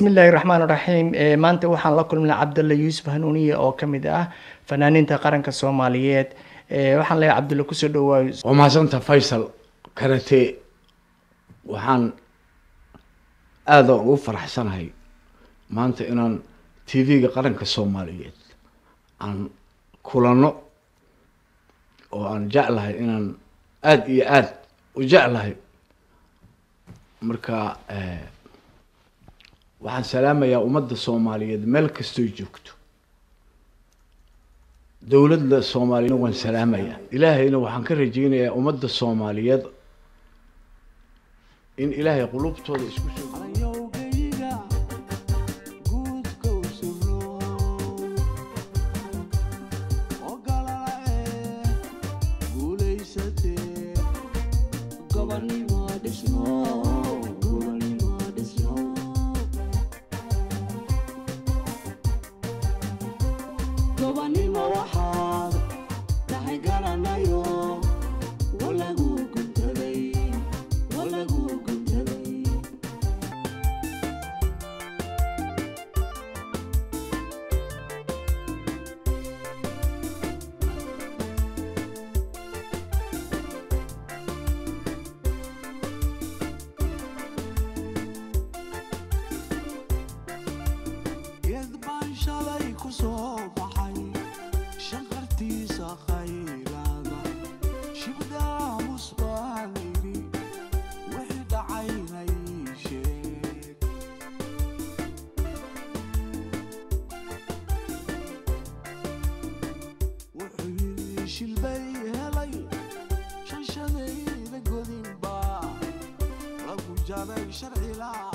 Bismillaahi raxmaan raxiim. Maanta waxaan la kulmnay Cabdulla Yuusuf Hanuuniye oo ka mid ah fanaaniinta qaranka Soomaaliyeed. Waxaan leeyahay Cabdulla, kusoo dhawaayo. Waa mahadsanta Faysal Karate. Waxaan aada ugu faraxsanahay maanta inaan TV-ga qaranka Soomaaliyeed aan kulanno, oo aan jeclahay inaan aada iyo aada u jeclahay. Marka waxaan salaamayaa ummadda Soomaaliyeed meel kastoy joogto, dowladda Soomaaliyana waan salaamayaa. Ilaahayna waxaan ka rajeynayaa ummadda Soomaaliyeed in Ilaahay qulubtooda isku soo sharci.